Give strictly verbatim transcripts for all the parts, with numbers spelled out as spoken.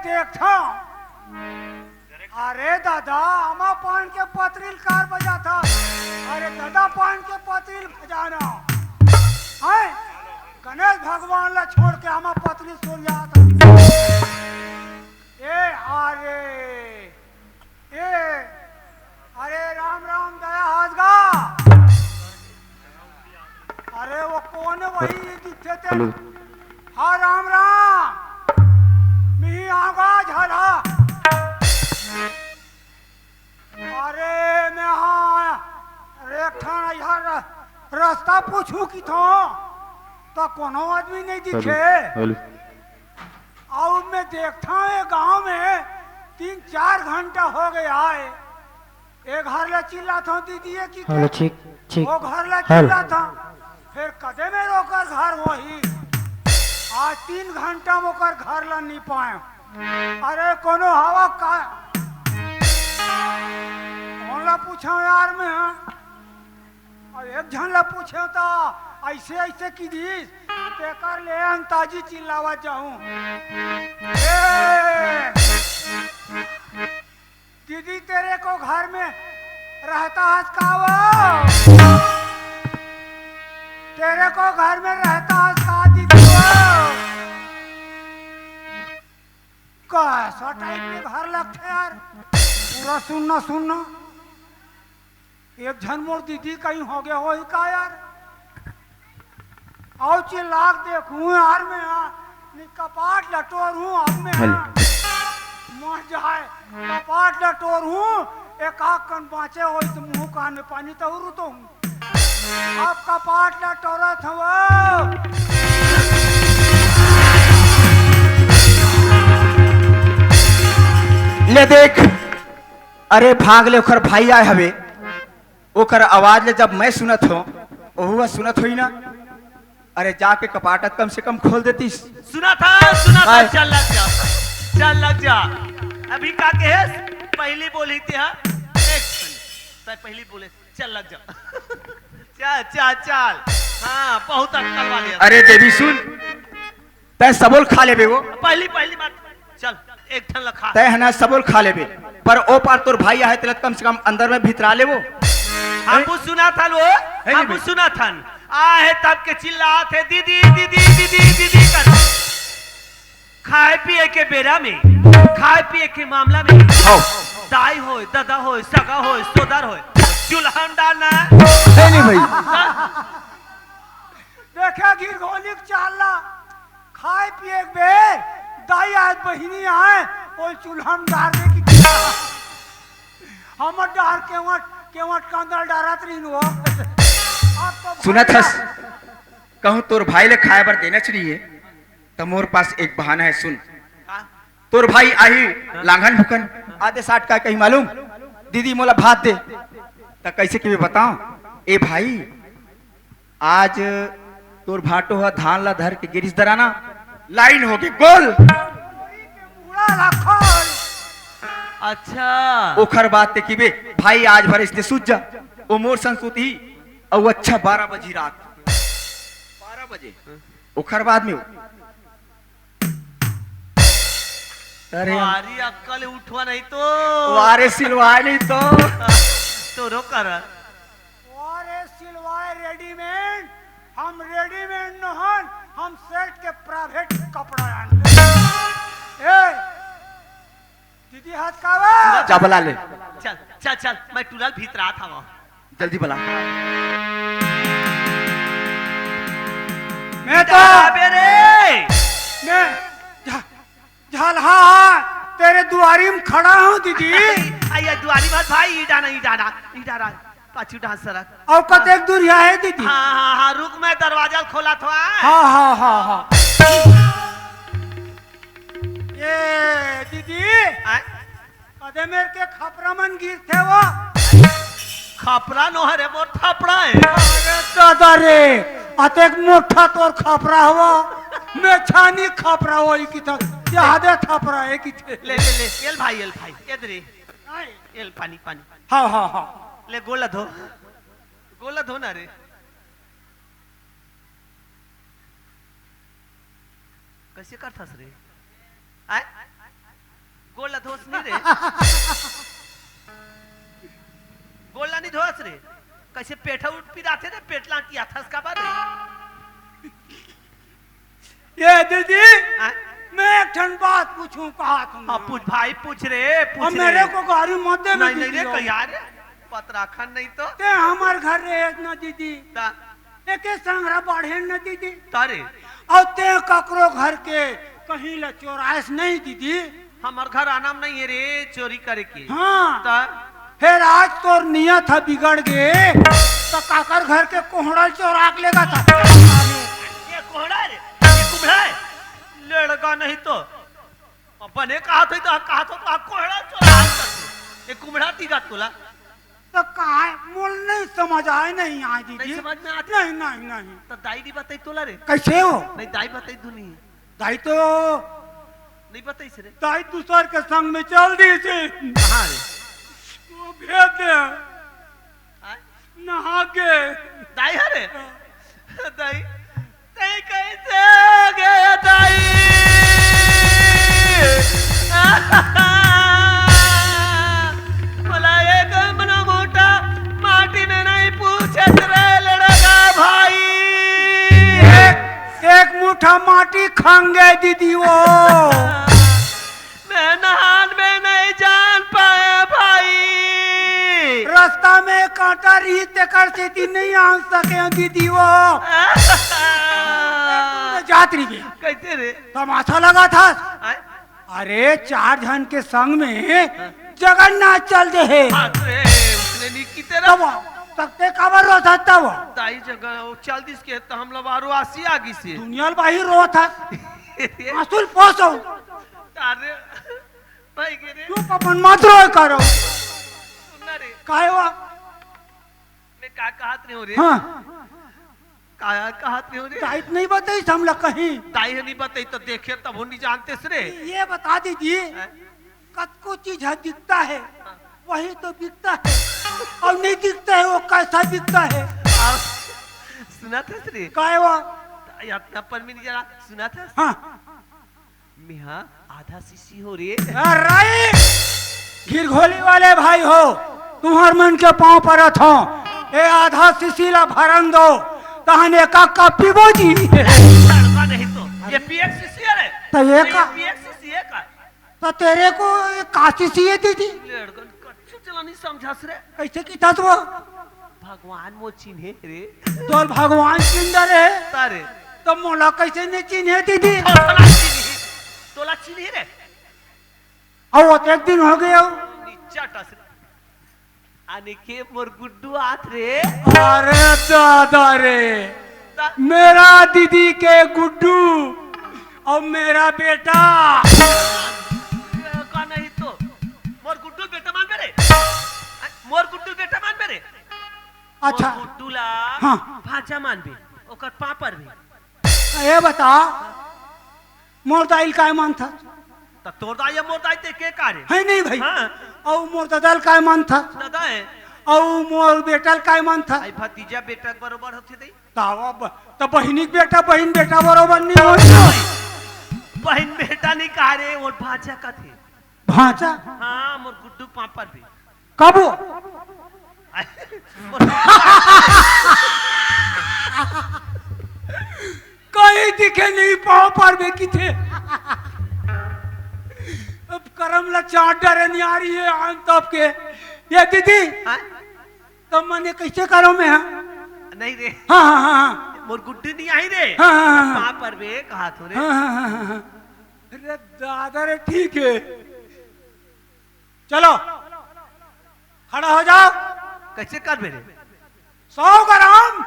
देखथंव। अरे दादा, आमा पान के पतरी ल कार बजाथा। अरे दादा, पान के पतरी ल बजाना। हैं? गणेश भगवान ला छोड़ के आमा पतरी सुर जाता। ए, अरे, ए, अरे राम राम, दया हाथ गा। अरे वो कौन है वही दिखते थे? हेलो। हाँ, राम राम। मिही आगा झला। अरे मैं हाँ, अरे एक ठन यार रस्ता पूछूं कि थो, तो कोनो आदमी नहीं दिखे। हेलो। अउ मैं देखथंव, ये गांव में तीन चार घंटा हो गया है। ए घर ला चिल्लाथंव, "दीदी, ये की हेलो, के?" ठीक, ठीक। वो घर ला हेलो। चिल्लाथंव, फिर कदे मेर ओकर घर होही। आज तीन घंटा में ओकर घर ला नहीं पाए। अरे कोनो हवा का? कौन ला पूछा यार मैं, हाँ? अब एक झन ला पूछे तो ऐसे ऐसे की दीस, तेकर ले अंताजी चिल्लावत जाऊं। ए! दीदी, तेरे को घर में रहता हस का वो? तेरे को घर में रहता हस का दीदी वो? कैसा टाइप के घर लगथे यार, पूरा सुन्ना सुन्ना। एक झन मोर दीदी कहीं हो गया होही का यार? अउ चिल्ला के देखूं यार मैं, हाँ। नी कपाट ल टोरहूं अब मैं, हेलो। हाँ। मर जाए, कपाट ल टोरहूं, एक आध कन बांचे होही त मुंह कान में पानी तउरू तो हूं। अब कपाट ल टोरत हवं। ले देख, अरे भाग ले, ओखर भाई आए हवे। ओकर आवाज ले जब मैं सुनत हों, ओहू ह सुनत होही ना। अरे जाके कपाटत कम से कम खोल देतीस। सुनत हस, सुनत हस, काय? चल लग जा, चल लग जा। अभी का कहेस? पहिली बोलही ते हा। एक second। तैं पहिली बोले, चल लग जा। चल, चल, चल। हाँ, बहुत अक्कल वाले हस। अरे देवी सुन, तैं सबो ल खा लेबे वो। पहिली, पहिली बात, चल, एक ठन ल खा। तैं ह ना सबो ल खा लेबे, पर ओ पार तोर भाई आहे, तेला कम से कम अंदर में भितरा ले वो। हमू सुनत हन वो, हे हमू बेबे। सुनत हन। आहे तब के चिल्लात हे, "दीदी, दीदी, दीदी, दीदी" कर। खाए पिए के बेरा में, खाए पिए के मामला में, हव। दाई होय, ददा होय, सगा होय, सोदर होय, चूल्हा में डालना। हे नहीं भाई। हाँ। देखे गिरगोनी के चाल ला, खाए पिए के बेर, दाई आय, बहिनी आय, ओला चूल्हा में डार दे कि हमर डार केवट, केवट कांदा डारत रहिन हो। अब तो सुनत हस, कहूं तोर भाई ले खाए बर देना चाहिए, त मोर पास एक बहाना है, सुन। का? तोर भाई आही, हाँ। लांघन भुकन, आधे साठ का कही मालूम, "दीदी मोला भात दे।" त कैसे कि मैं बताऊं, "ए भाई, आज तोर भाटो ह धान ला धर के गिरिस दराना, लाइन होगे गोल।" अच्छा। ओखर बाद ते किबे, "भाई आज भर इसने सूत जा, वो मोर संग सूतही, अउ अच्छा बारह बजी रात।" बारह बजे। ओखर बाद में वो अरे। भारी अक्कल उठवा नहीं तो। वारे सिलवाए नहीं तो। तोरो कर। वारे सिलवाए रेडीमेड, हम रेडीमेड नोहन, हम सेठ के प्राइवेट कपड़ा आन। ए, दीदी हाथ कावा? जा बला ले। चल, चल, चल, मैं टूरा ल भीतरात हवं। जल्दी बला। मैं तो अबे रे! मैं झ-, झलहा तेरे दुआरी में खड़ा हूँ दीदी। अइया दुआरी मत भाई, ई डाना, ई डाना, ई डाना, पाछू डान सरक। अउ कतेक दूर हे दीदी? हाँ, हाँ, हाँ, रुक, मैं दरवाजा खोलत हवं। हाँ, हाँ, हाँ, हाँ। ए दीदी, आय? कदे मेर के खपरा मन गिरथे वो? खपरा नोहे रे, मोर थपरा हे। अरे दादा रे, अतेक मोटा तोर खपरा हवा, मैं छानी खपरा होही किथे, ये हदे थपरा हे किथे। ले, ले, ले, एल भाई, एल भाई, एदे रे। नहीं। एल पानी, पानी। हाँ, हाँ, हाँ। ले गोला धो, गोला धो ना रे। कैसे करथस रे? आय? गोड़ ला धोस नहीं रे। गोड़ ला नहीं धोस रे। कैसे पेट उठ पिराथे रे, पेट ला अंटियाथस का बात रे? ये दीदी, हाँ? मैं एक ठन बात पूछूं, कहा तुम? हाँ, पूछ भाई, पूछ रे, पूछ अब रे। मेरे को गारी मत दे नहीं, नहीं रे, दीदी। कहिया रे? पतराखन नहीं तो। ते हमर घर रहे ना दीदी। ता? एके संघरा बाढ़े न दीदी। तारे। अउ ते ककरो घर के कहीं ला चोरायस नहीं दीदी। हमर घर आना म नहीं है रे चोरी करे के। हाँ। ता? फिर आज तोर नियत ह बिगड़ गे, तो काकर घर के कोहड़ा चोरा के लेगा था? ये कोहड़ा रे, ये कुम्हड़ा है। लड़का नहीं तो। अब बने कहा थे तो कहा तो, तो कोहड़ा चोरा के लेगा। ये कुम्हड़ा तीगा तोला। तो काय मोल नहीं समझ आए, नहीं आए दीदी। नहीं समझ में आते? नहीं, नहीं, नहीं। तो दाई नहीं बताई तोला रे? कैसे हो? नहीं, दाई बताई दुनी। दाई तो नहीं बताई से रे। दाई दूसर के संग में चल दी से। कहाँ रे? वो भेज दे। आय? नहा के। दाई है रे? दाई, तई कैसे हो गया दाई? बोला, एक मना मोटा माटी में नहीं पूछे रे लड़का भाई। एक, एक मुठा माटी खांगे दीदी वो। मैं नहान में नहीं जान पाए भाई। रास्ता में कांटा रही, तेकर सेती नहीं आन सके दीदी वो। जात रही। कैसे रे? तमाशा लगा था। आय? अरे, चार झन के संग में जगन्नाथ चल दे हे। बाप रे, उसने नहीं की तेरा। तब, तब ते काबर रोता तब? दाई जगह वो चल दिस के तो हम लोग आरो आसी आ गई से। दुनिया ल बाहिर रोता। आंसू ल पोसो। अरे, भाई के रे। चुप, अपन मत रोए करो। सुन ना रे। काहे वा? मैं का कहत रहे हूँ रे? हाँ। का कहत रहे हूँ रे? दाई त नहीं बताई हमला कहीं। दाई है नहीं बताई तो देखे तब हम नहीं जानते से रे। ये बता दीजिए, हैं? कतको चीज है दिखता है, हाँ। वही तो बिकता है, और नहीं दिखता है वो कैसा बिकता है? आप सुना था रे? काय वा? या अपना पर में नहीं जरा सुना था? हाँ। मेहा आधा शिशी हो रे। अरे, घिरघोली वाले भाई हो, तुम्हर मन के पांव परत हो, ए आधा शिशी ला भरन दो, तहन एका कप पीबो जी। लड़का नहीं तो, ये पी एक शिशी है रे। तो ये ये का? पी एक शिशी है का? तो तेरे को ये का शिशी है दीदी? लड़कन कच्चू चला नहीं समझास रे। कैसे की था तू? भगवान मो चिन्हे रे। तोर भगवान चिन्ह रे। तारे। तो मोला कैसे नहीं चिन्हे दीदी? तोला चिन्ही, तोला चिन्ही रे। अब वो तो एक दिन हो गया। नीचा टस रे। आने के मोर गुड्डू आत रे। अरे दादा रे। दा- मेरा दीदी के गुड्डू और मेरा बेटा। का नहीं तो। मोर गुड्डू बेटा मान बे रे। मोर गुड्डू बेटा मान बे रे। अच्छा। मोर गुड्डू ला हाँ। भांचा मानबे, ओकर पापड़ भी। ये बता, मोर दाई ल काय मानथस? त तोर दाई या मोर दाई ते के का रे? है नहीं भाई। हाँ। अउ मोर ददा ल काय मानथस? ददा है। अउ मोर बेटा ल काय मानथस? आई भतीजा बेटा के बरोबर होथे दई। तावा ब-, त बहिनी के बेटा, बहिन बेटा बरोबर नहीं होय। बहिन बेटा नहीं कहा रे, वो भांचा कथे। भांचा? हाँ, मोर गुड्डू पापड़ भी। कब वो? कहीं दिखे नहीं, पांव पर में किथे। अब करम ला चाट डरे नहीं आ रही है, आन तब के। ये दीदी, हाँ? तब मने कैसे करो मैं, हाँ? नहीं रे। हाँ, हाँ, हाँ, हाँ। मोर गुड्डू नहीं आई रे। हाँ, हाँ, हाँ, हाँ। पांव पर में कहा थो रे। हाँ, हाँ, हाँ, हाँ, हाँ। अरे दादा रे, ठीक है। चलो, खड़ा हो जाओ। कैसे कर मेरे? सौ ग्राम।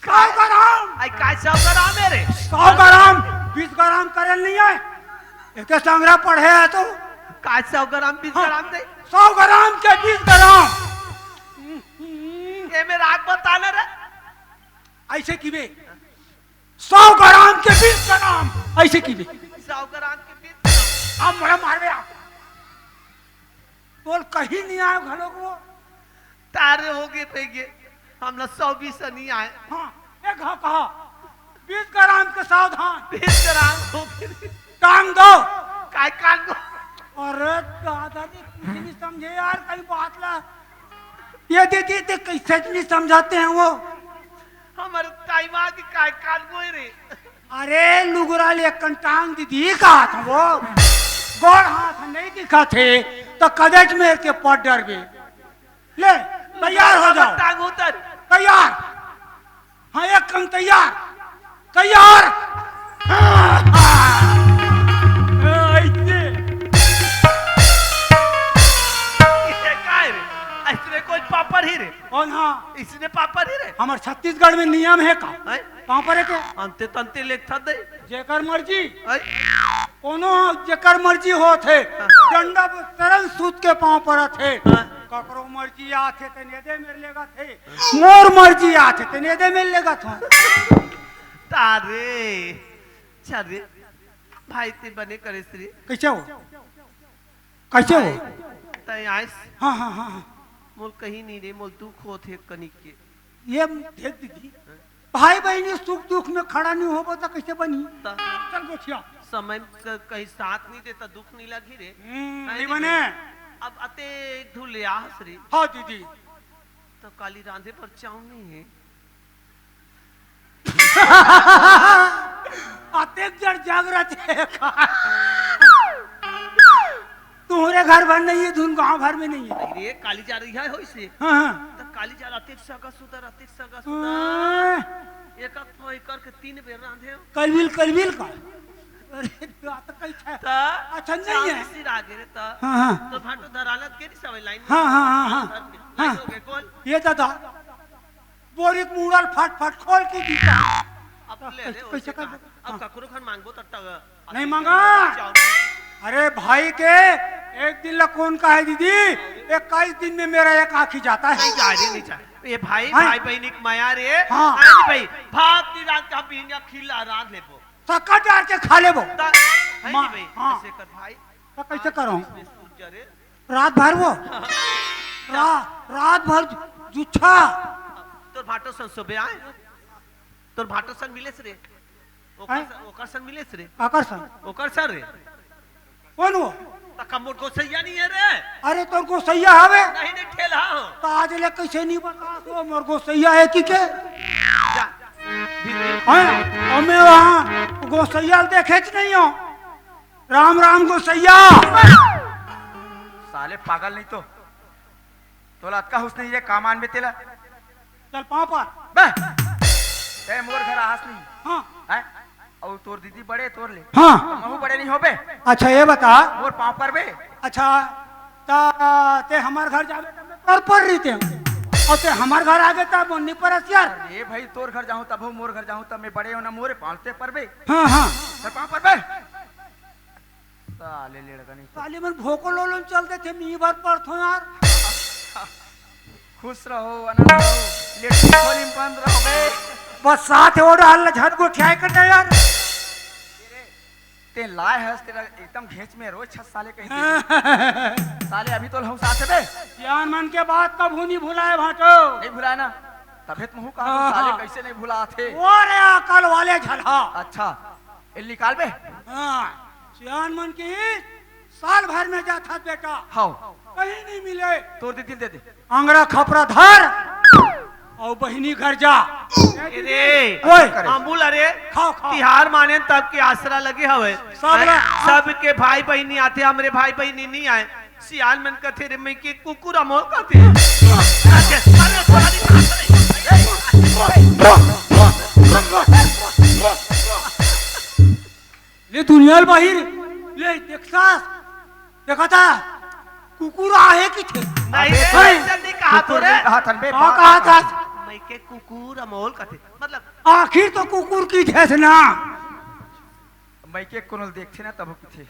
सौ ग्राम। आई काय सौ ग्राम है रे? सौ ग्राम, बीस ग्राम करल नहीं है। एक संग्रह पढ़े है तो। काय सौ ग्राम, बीस हाँ, ग्राम दे? सौ ग्राम के बीस ग्राम। ये मेरा आग बताना रे। ऐसे की बे, सौ ग्राम के बीस ग्राम, ऐसे की बे। सौ ग्राम के बीस ग्राम। अब मोला मारबे आप। बोल, कहीं नहीं आए घलो को। तारे हो गए, पै गए। हम लोग सौ बीस से नहीं आए। हाँ, एक घाव कहा, बीस ग्राम के सावधान। बीस ग्राम हो गए। टांग दो, काय कान को? अरे दादा जी, कुछ नहीं समझे यार, कहीं बात ला। ये दीदी, ते कैसे नहीं समझाते हैं वो? हमर ताई माँ की काय कान को रे? अरे लुगरा ले कंटांग दीदी कहा था वो। गोड़ हाथ नहीं दिखा थे, तो कदेच मेर के पट डर गए। ले, तैयार हो जाओ। टांग उतर। तैयार। हाँ, एक कम तैयार। तैयार। ऐसे। ये काय रे? ऐसने कोई पापड़ ही रे? कौन? हाँ। इसने पापड़ ही रे? हमारे छत्तीसगढ़ में नियम है का? हैं? पापड़ है क्या? अंते तंते लेखता दे। जेकर मर्जी। हैं? कोनो जेकर मर्जी होत हे, हाँ। डंडा शरण सूत के पाँव परत हे। हाँ। ककरो मर्जी आथे ते नेदे मेर लेगत हे, मोर मर्जी आथे ते नेदे मेर लेगत हो। तारे, छरे, भाई ते बने करे श्री। कैसे हो? कैसे हो? तय आइस। हाँ, हाँ, हाँ, हाँ। मोल कहीं नहीं रे, मोल दुख होत हे कनिक के। ये देख दीदी, भाई बहिनी सुख दुख में खड़ा नहीं होबो त कैसे बनी? त चल गोठिया। समय क-, कहीं साथ नहीं देता, दुख नहीं लगी रे। हम्म, काहे नहीं नहीं बने। बने? अब अते एक धुल ले आहस रे। हाँ दीदी। तो काली रांधे पर चाव नहीं है। अतेक जड़ जागरत है का? तुम्हरे घर भर नहीं है, धुन गांव भर में नहीं है। अरे काली जा रही है हो इसे। हाँ, हाँ। तो काली जा रहा, अतेक सगा सुधर, अतेक सगा सुधर। हाँ। एक अक फोई करके तीन बेर रांधे हो। कलबिल, कलबिल का। अरे, बात तो कही था। त अच्छा, नहीं है। चालीस ही रागे रे, त हाँ, हाँ। तो भाटो धरालत के नहीं सवई लाइन में। हाँ, हाँ, हाँ, हाँ। लाइन हाँ। हो गए, कौन? ये दादा, बोरी के मुड़ल फट फट खोल के दीता। अब ले ले, कैसे, ओसे कैसे कर कहा। दे? अब हाँ। ककरो खन मांगबो त टग-, नहीं मांगा। चाउर नहीं। अरे भाई के एक दिन ला कौन कहा है दीदी, इक्कीस दिन में मेरा एक आँखी जाता है। नहीं जा रे, नहीं जा। ये भाई, हाँ। भाई बहनी की माया रे। हाँ। हाँ नहीं भाई, भात की रात का बिहनिया खिला रात लेबो। सक्कर डार के खा लेबो। ता-, है माँ, नहीं भाई, हाँ। ऐसे कर भाई। तो कैसे करो? इसमें सूझ जा रे। रात भर वो? रा-, रात भर जु-, जुच्छा। तोर भाटो सन सोबे आए? तोर भाटो सन मिलेस रे? ओकर हैं? सन, ओकर सन मिलेस रे? आकर्षण। ओकर सन रे? कौन वो? त का मोर गोसैया नहीं है रे? अरे तोर गोसैया हवे? नहीं, नहीं, ठेलहा हो। त आज ले कैसे नहीं बता तो मोर गोसैया है कि के? जा। हैं? और मैं वहाँ गोसैया देखे च नहीं हो। राम राम गोसैया। साले पागल नहीं तो। तोला अतका हुस नहीं रे, का मानबे तेला? चल पाँव पर। बे, ते मोर घर आहस नहीं। हाँ। हैं? अउ तोर दीदी बड़े तोर ले। हाँ। तो महू बड़े नहीं होबे। अच्छा, ये बता। मोर पाँव परबे। अच्छा, ता ते हमार घर जाबे तब मैं तोर पर रहिते हूँ। और ते हमार घर आगे तब नहीं परस यार। अरे भाई, तोर घर जाहूँ तब हूँ, मोर घर जाहूँ तब मैं बड़े हो ना, मोरे पाँव ते परबे। हाँ, हाँ। ते पाँव परबे। साले लेड़का नहीं। साले मन भोको लोलो में चल देथे, मी भर पड़थो यार। खुश रहो, आनंद रहो, लेटरिन खोली में बंद रहो बे। बस साथ है, वो डाल झट गोठियाए कर दे यार। ते लाए हस, तेरा एकदम घेंच में रोज छस साले कहीं दे। साले अभी तो लहू साथ है बे। सियान मन के बात कभू नहीं भुलाए भाटो। नहीं भुलाए ना, तबे तो महू कहा हाँ, साले हाँ। कैसे नहीं भुलात हे। वो रे अकल वाले झलहा। अच्छा, ए निकाल बे। हाँ, सियान मन की साल भर में जाथा बेटा। हाँ। कहीं नहीं मिले। तोर दीदी ल दे दे। अंगरा खपरा धर अउ बहिनी घर जा। ए रे, ओए। अमूल, अरे, खाओ, खाओ। तिहार माने तब के आसरा लगे हवे। सब हैं? ला-, सबके भाई बहिनी आथे, हमरे भाई बहिनी नहीं आए। सियान मन कथे रे, मैं के कुकुर अमोल कथे। अरे, अरे, sorry। ले दुनिया ल बाहिर, ले देखसास, देखा था, कुकुर आहे कि थे? नहीं रे, अबे, ऐसा नहीं कहा तो कुकुर रे। नहीं कहा थन बे, का बात कहा कहा था? थन। मैं के कुकुर अमोल कथे, मतलब आखिर तो कुकुर की थे ना। मैं के कोनो ल देखथे ना तब किथे।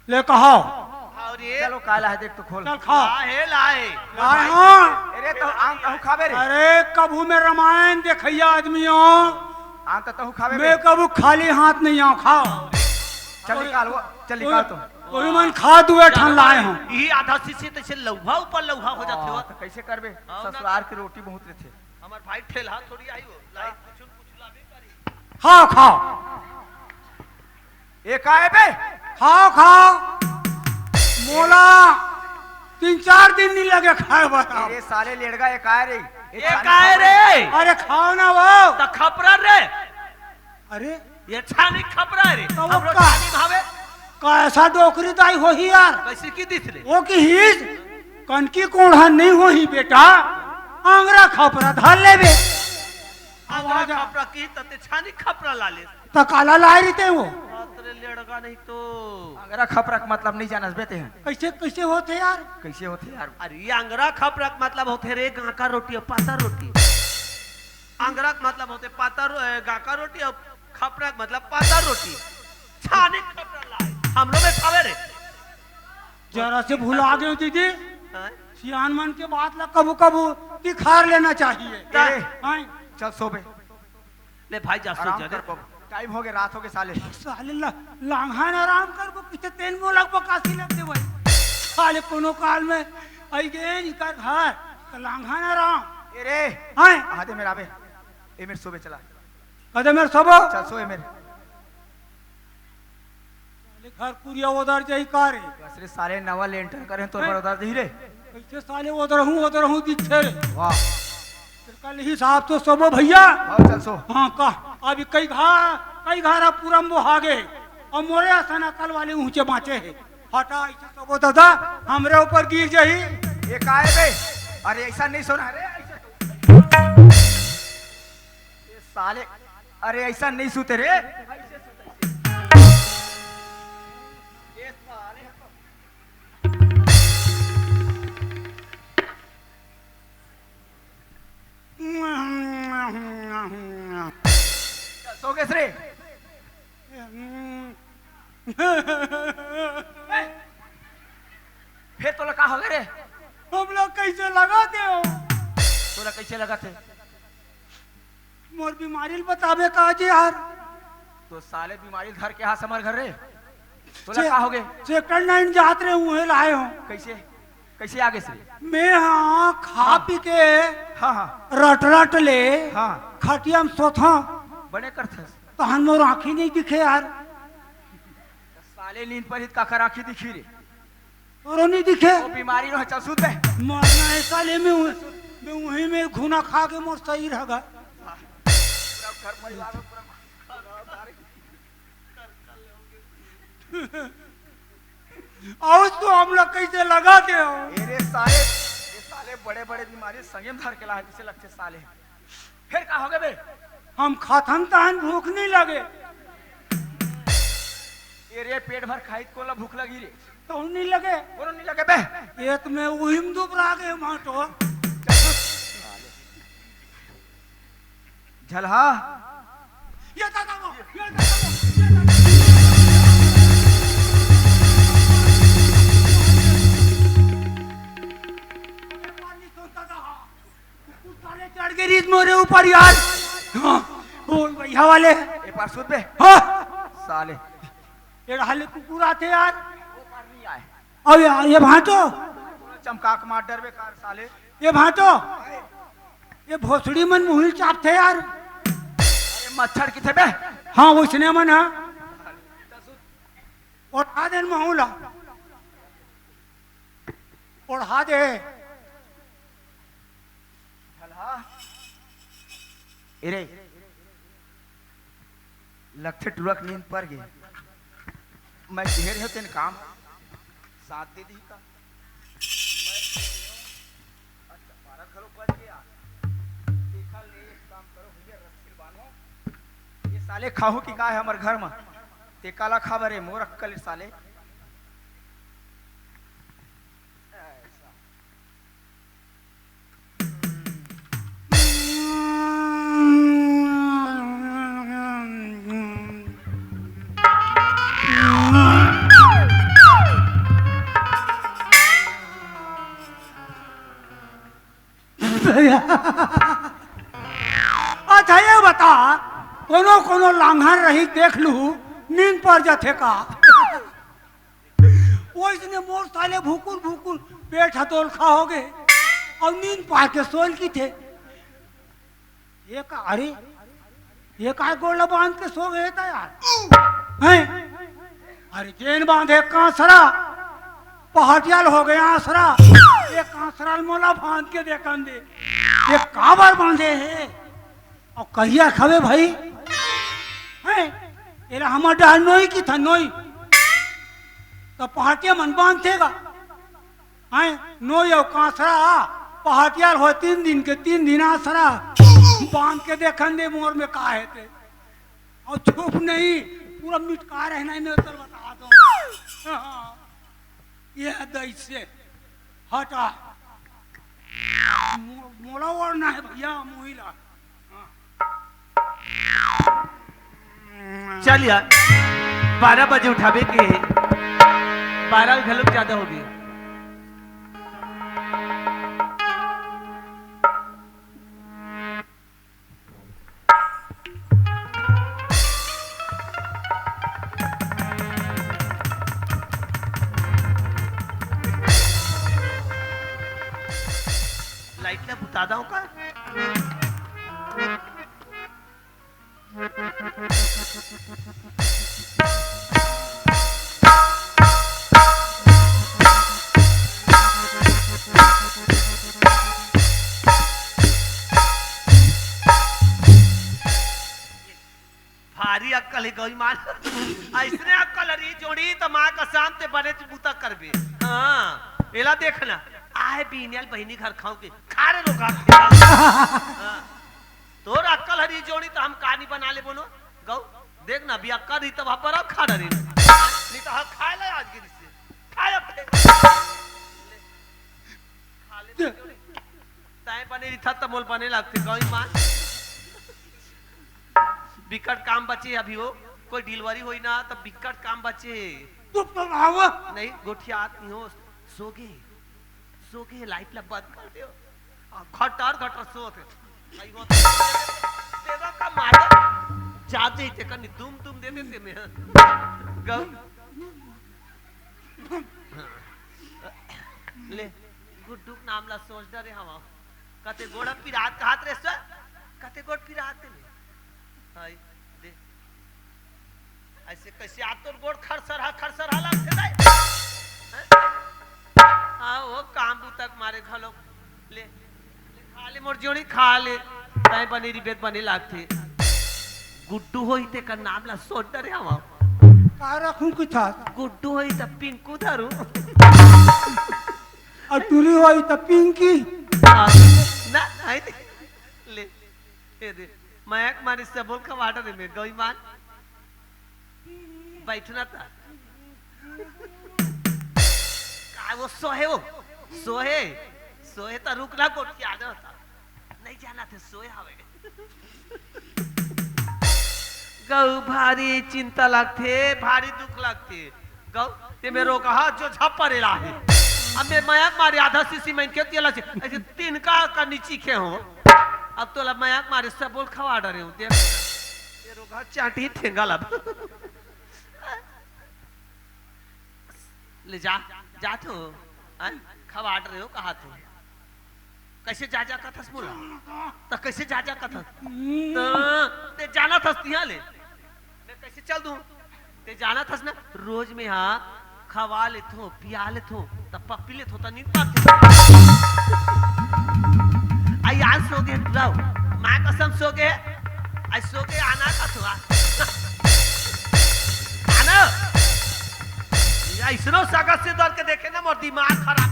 ले कहो। खाओ रे। चलो, का लाहे देख तो खोल। चल खाओ। लाहे, लाहे। लाए हो। अरे तो आम कहूँ खाबे रे। अरे कभू मैं रामायण देखैया आदमी हो। आम तो तहूँ खाबे मैं बे। कभू खाली हाथ नहीं आऊँ, खाओ। चल निकाल वो, चल निकाल तो। कोई मन खा दुए ठन लाए हो। यही आधा शीशी तैसे लौहा ऊपर लौहा हो जाथे हो। हाँ, तो कैसे करबे? हाँ, ना। ससुरार की रोटी बहुत रहथे। हमार भाई ठेलहा थोड़ी आई हो। लाई कुछ, कुछ लाबे करी। खाओ, खाओ। ए का हे बे? खाव, खाव। मोला तीन चार दिन नइ लगे खाय बर। अरे साले लेड़गा, ये काय रे? ये ये छानी काय रे? अरे खाव ना वो। त खपरा रे। अरे ये छानी खपरा रे। त वो हमरो का? छानी भावे। कैसा डोकरी दाई होही यार? कैसे की दिस रे? वो किहिस कनकी कोढ़ा नइ होही बेटा, आंगरा खपरा धर लेबे। आंगरा आवाज आ- खपरा की त ते छानी खपरा ला ले। त काला लाय रहिते वो? बात रे लेड़गा नहीं तो। आंगरा खपरा के मतलब नइ जानस बे ते। कैसे, कैसे होथे यार? कैसे होथे यार? अरे ये आंगरा खपरा के मतलब होथे रे गांका रोटी अउ पातर रोटी। आंगरा के मतलब होथे पातर, ए, गांका रोटी अउ खपरा के मतलब पातर रोटी। छानी खपरा लाय। हमरो में खावे रे। जरा से भुला गेंव दीदी। हाँ? सियान मन के बात ला कभू कभू तिखार लेना चाहिए। ए, हाँ? चल सो बे। ले भाई जा सो आराम जा कर दे। बाबू। टाइम होगे, रात होगे साले। साले ला-, लांघन आराम करबो किथे तेन मोला बकासी लग दे भाई। साले कोनो काल में आई गे इकर घर त लांघन आराम। ए रे। हाँ? आदे मेर आबे। ए मेर सोबे चला। कदे मेर सोबो? चल सो ए मेर। साले घर कुरिया ओदर जाही का रे? बस रे साले नवा लेंटर करे तोर हैं? बर ओदर जाही रे। कैसे साले ओदरहूँ, ओदरहूँ दिखथे रे। वाह। कल हिसाब से सोबो भैया। हाँ, चल सो। हाँ, का अभी कई घा-, कई घारा पूरा में बोहा गे। अउ मोरे असन अकल वाले ऊंचे बाँचे हे। हटा, ऐसे सोबो दादा, हमरे ऊपर गिर जाही। ये काय बे? अरे ऐसा नहीं सोना रे, ऐसे तो। ये साले, अरे ऐसा नहीं सोते रे। ऐसे सोते। ये साले। सो गेस रे? फेर तोला का होगे रे? हमला कैसे लगथे? तोला कैसे लगथे? मोर बीमारी ल बताबे का जी यार? तो साले बीमारी ल धर के हास हमर घर रे। तोला से-, का होगे? सेक्टर नाइन जात रहे, उहे लाए हों। कैसे? कैसे आगे से? मैं हाँ, खा हाँ। पी के हाँ, हाँ। रट रट ले हाँ। खटिया में सोथों। बने करथस। तहन मोर आँखी नइ दिखे यार। साले नींद पर ही काकर आँखी दिखही रे? तोरो नइ दिखे? वो बीमारी नो है, चल सूत बे। मरना है साले, मैं उ-, मैं उही में घुना खा के मोर सही रह गा। पूरा घर परिवार में पूरा अउ तो हमला कैसे लगथे हो? ए रे साले, ये साले बड़े-बड़े बीमारी संगे म धर के लाए, जैसे लगथे साले। फेर का होगे बे? हम खाथन तहन भूख नइ लगे। ए रे, पेट भर खाही त कोला भूख लगही रे। तो नइ लगे। कोनो नइ लगे बे। ये तो मैं उही म दुबरा गे माटो। झलहा। ये दादा वो, ये दादा वो, ये दादा वो। कुकुर साले चढ़ के रीत मोरे ऊपर यार। हाँ, ओ भैया वाले। ए पार सुन बे। हाँ। साले। ये हाले कुकुर आथे यार। वो पार नहीं आए। अब ये, ये भांटो। चमका के मार डरबे कार साले। ये भांटो। ये भोसड़ी मन मुहिल चापथे यार। अरे मच्छर किथे बे? हाँ, उसने मन, हाँ। ओढ़ा देन महूला। ओढ़ा दे। झलहा। ए रे। लगथे टुरक नींद पर गे। मैं कहे रहे तेन काम साथ दे दी का। मैं कहे रहे हूँ, अच्छा, बारह घलो बज गया। देखा ले, एक काम करो भैया, रस्सी बांधो। ये साले खाहू की का है हमर घर में? ते काला खा बरे, मोर अक्कल साले। ऐसा। अच्छा, ये बता, कोनो कोनो लांघन रही देख लू, नींद पर जाथे का? ओइसने मोर साले भुकुर भुकुर पेट ह दोलखा होगे, अउ नींद पार के सोल किथे। ये का, अरे, ये काय गोड़ ल बांध के सो गे त यार? हैं? अरे जेन बांधे कांसरा, पहाटियाल हो गया आसरा। ये कांसरा ल मोला बांध के देखन दे, ये काबर बांधे हे? अउ कहिया खवे भाई? हैं? एला हमर डहर नोई किथन, नोई। त पहाटिया मन बांधथे गा। हैं? नोई अउ कांसरा, पहाटियाल होय तीन दिन के, तीन दिन आसरा। बांध के देखन दे मोर में का हे ते। अउ चुप नहीं, पूरा मिटका रहना है, मैं तो बता दूं। हाँ। ये दई से हटा। मो-, मोला ओढ़ना है भैया, मोहिला। हाँ। चल यार, बारह बजे उठाबे के हे। बारह घलोक ज्यादा हो गए। लाइट ला बुता दव का? भारी अक्कल हे गौरी मान। अइसने अक्कल हरी जोड़ी त माँ कसम ते बने बुता करबे। हाँ, एला देखना। आए बीनियल बहिनी घर खाऊं के। खा रे लोग, खा। हाँ। तोर अक्कल हरी जोड़ी त हम कहानी बना ले बोनो। गौ, देख ना, अभी अक्कल रही तब पर अब खा डरे। नहीं तो हम खाए ला आज गिरी से। खाए अब। खा ले। ताए बने रही था त मोल बने लागते। गौ मान। बिकट काम बचे अभी हो, कोई डिलीवरी होई ना, तब बिकट काम बचे। चुप तो रहो। नहीं, गोठियात नहीं हो, सोगे, सोगे, लाइट ला बंद कर दियो। आ, घटर, घटर सोत हे। आई हो, दे दो का मारे, जा दे ते कनी दुम, दुम दे देते मैं। गौ। ले, गुड्डू के नाम ला सोच डरे हवा। कते गोड़ पिरात कहत रे सर, कते गोड़ पिरात ले। हाय, दे। अइसे कइसे आ तोर गोड़ खरसरहा, खरसरहा लागथे दाई? हैं? हाँ, वो काम बुता के मारे घलो। ले, ले खा ले मोर जोड़ी, खा ले। ताई बने रिबेत बने लागथे। गुड्डू होई ते का नाम ला सोच डरे हवा। का रखूं कुछ था? गुड्डू होई त पिंकू धरू। अउ टूरी होई त पिंकी। हाँ, ना, नहीं, नहीं। ले, ए दे, मया के मारे सबोल खवाड़ रे में गई मान। बैठना था। का वो सोहे वो? सोहे, सोहे त रुक ना गोठिया जाता। नहीं जाना थे, सोहे हवे। गौ भारी चिंता लगथे, भारी दुख लगथे। गौ, ये मेरो कहा जो झप्पा रे लाहे। अब मैं मया के मारे आधा शीशी में इनके तेला से, अइसे तिनका का नीची खे हो। अब तोला मया के मारे सबोल खवा डरे हो। देख, ये रोगा चाटी ठेंगा लब। ले जा, जा तो। हैं? खवाड़ रहे हो, कहा तो? कइसे जा, जा कथस मोला? त कइसे जा, जा कथस? त ते जाना थस तिहाँ ले। मैं कइसे चल दूँ? ते जाना थस ना, रोज में हाँ, खवा लेथो, पिया लेथो, त पप्पी लेथो, त नींद पाथे। आई आज सोगे, रहो। माँ कसम सोगे, आज सोगे आना कथो आ। आना। या इसनो सगत से डर के देखे ना, मोर दिमाग खराब।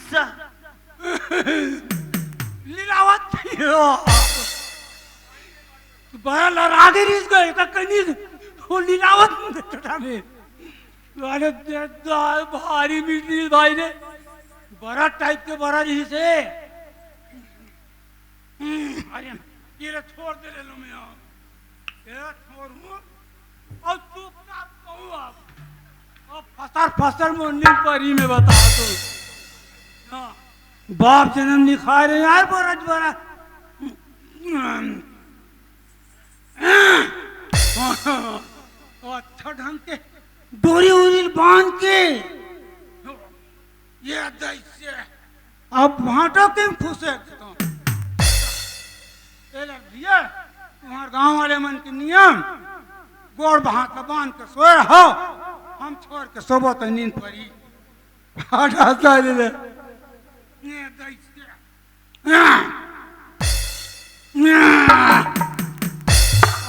स- लीलावत। बड़ा लड़ा दे रिस गए, का कनी हो लीलावत छोटा में। अरे दे-, दा-, भारी मिट्टी भाई ने। बड़ा टाइप के बड़ा रही से। अरे, ये रे छोड़ दे रे लो मैं आओ। ये रे छोड़ हूँ। और चुपचाप कहूँ आप। अब फसर फसर में नींद परी में बता दो। हाँ। बाप जन्म लिखा रहे यार, बरज बरा। अच्छा ढंग के डोरी उरी बांध के। ये दैसे। अब भांटो के खुश है एकदम। ए लड़किया, तुम्हार गांव वाले मन के नियम, गोड़ हाथ ला बांध के सोए हो, हम छोड़ के सोबो त नींद परी। हटा साले ले। ये दैस के।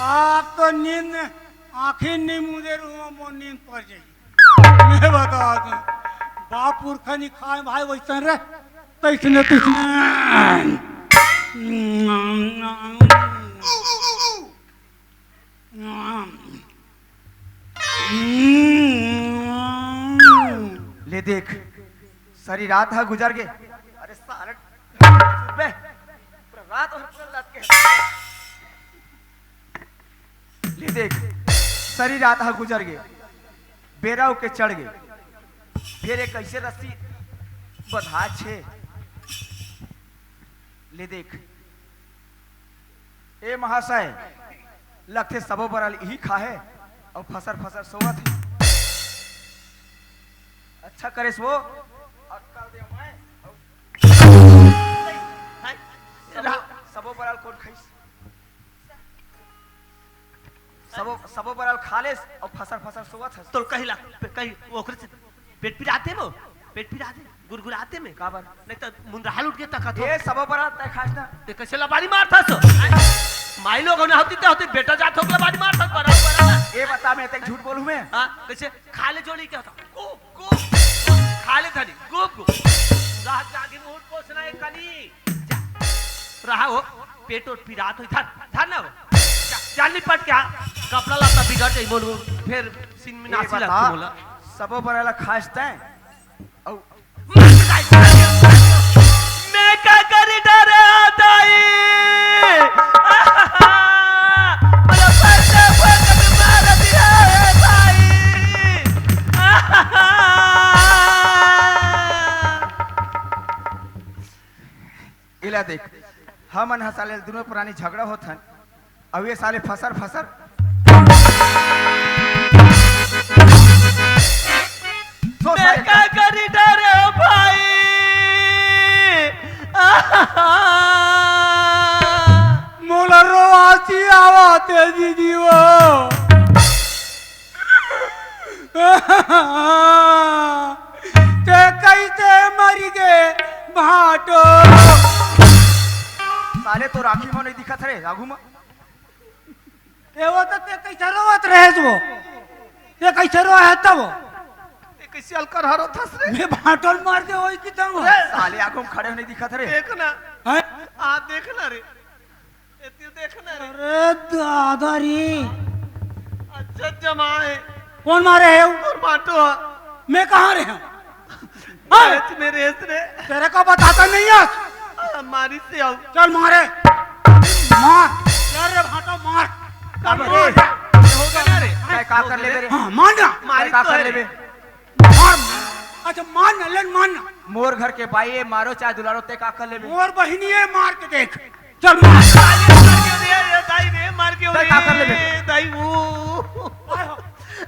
आप तो नींद में आंखें नहीं मूंदे रहूं, वो नींद पड़ जाई। मैं बता दूं, बाप पुरखा नहीं खाए भाई वैसन रे, तैसने तैसने। ले देख, सरी रात ह गुजर गे। अरे सारे, बे, पूरा रात भर पूरा लटके। ले देख, सरी रात ह गुजर गे, बेरा उके चढ़ गे, फेर ए कइसे रस्सी बंधा छे। ले देख, ए महाशय, लगथे सबो बरल इही खाहे अउ फसर फसर सोवत हे। अच्छा करेस वो, अक्कल दे मैं। सबो, सबो बरल कोन खाइस? सबो, सबो बरल खा लेस अउ फसर फसर सोवत हस। तोर कही ला, कही ओकरे से पेट पिराथे मो, पेट पिराथे, गुरगुराथे में। काबर? नहीं तो मुंदराल उठ के तकत हो। ए, सबो बरल तय खास ना। ते कैसे लबाड़ी मारथस? माई लोग होना होती ते होती, बेटा जात होके लबाड़ी मारथस, बरल, बरल। ए, बता, मैं तक झूठ बोलूं मैं? हाँ, कैसे? खा ले जोली क्या होता? गो, गो। खा ले धनी, गो, गो। रात जागे मुहूर्त पोसना एक कनी। जा। रहा हो, पेट और पिरात हो, धर, धर ना हो। जा, जा निपट के आ। कपड़ा लत्ता बिगड़ जाई, बोल, फिर सिन में ए, नासी बता, लगती बोला। सबो बरल खास तय। औ मैं का करी डरे दाई? बोला, फट, फट मार दिया है भाई। इला देख, हमन ह साले दुनों प्राणी झगड़ा होत हन, अउ ये साले फसर फसर। सो मैं साले का करी डरे भाई? मोला रोवासी आवत हे दीदी वो। ते कैसे मरी गे भाटो? साले तो राखी म नहीं दिखत रे, आगू म। ए वो तो ते कैसे रोवत रहे वो? ते कैसे रोए है तब? ते कैसे अलकर हरो थस रे? मैं भाटो ल मार दे वही की तंग। साले आगू म खड़े नहीं दिखत रे। देख ना। हैं? आ देख ना रे। एती देख ना रे। अरे दादा रे। अच्छा जमाए। कौन मारे है वो? और बाटो। मैं कहाँ रहे हूँ? हाँ? अरे मेरे रे। तेरे को बताता नहीं है। आ, मारी से आओ। चल मारे। मार। चल रे भाटो मार। चल अबे मार। रे। ये हो गया ना रे? काय का कर लेबे रे? हाँ, मार ना। मारी काय का तो कर है लेबे? रे। मार। अच्छा, मार ना, ले मार ना। मोर घर के बाई ए, मारो चाहे दुलारो, ते का कर लेबे? मोर बहिनी ए, मार के देख। चल मार। दाई रे, मार के रे, दाई रे, मार के ते रे, का कर लेबे? दाई वो। आय हो।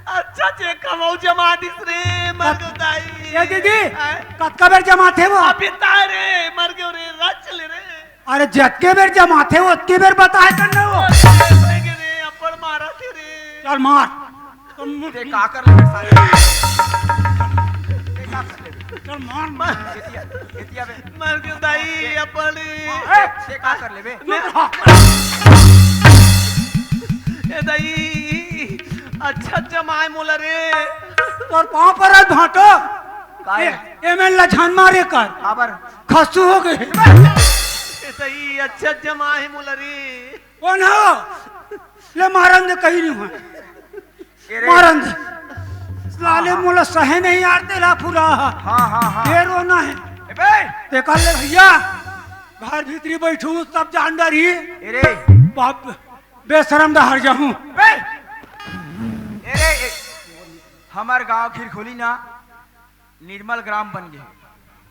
अच्छा जे कमाऊ जमा दिस रे, मार के दाई। ए दीदी, आय। कतका बेर जमाथे वो? अभी ताय रे, मार के रे, रात चले रे। अरे जतके बेर जमाथे, ओतके बेर बताए कर न वो। अरे, अरे, अरे, अब्बड़ मारा थे रे। चल मार। ते का कर लेबे साले? ते का कर लेबे? चल मार, मार। एतिया, एतिया बे। मर गयो दाई, अब्बड़। ए, ते का कर लेबे? मैं ए दाई, अच्छा जमाए मोला रे। तोर पाँव परत भाटो। काय? ए, एमन ला झन मारे कर। काबर? खसू हो गे। ए दाई, अच्छा जमाए मोला रे। कौन हो? ले मारन दे, कहीं नहीं हुआ। ए रे। मारन दे। साले हाँ, हाँ। मोला सहे नहीं यार तेला पूरा। हाँ, हाँ, हाँ। ये रोना है। ए बे। ते कर ले भैया। घर भीतरी बैठू, सब जान डरही। ए रे। बाप, बेशरम डहर जाहूँ। बे। ए रे, ए, हमर गाँव खिरखोली ना, निर्मल ग्राम बन गे।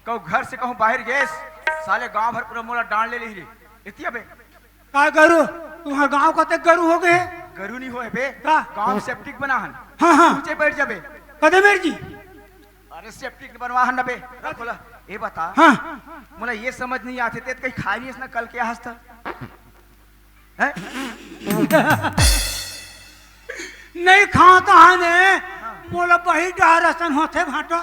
कहूँ घर से कहूँ बाहर गेस, साले गांव भर पूरा मोला डांड ले लिही रे। एतिया बे। का गरु? तुम्हार गांव कतेक गरु हो गे? गरु नहीं होए बे। का? गांव में सेप्टिक बना हन। हाँ, हाँ। नीचे बैठ जाबे। कदे मेर जी? अरे सेप्टिक बनवा हन ना बे। रख बोला। ए बता। हाँ। मोला ये समझ नहीं आथे, ते कहीं खाई नहीं ना कल के आज तक। हैं? नहीं खांव तहाने, मोला बही डहर असन होथे भांटो।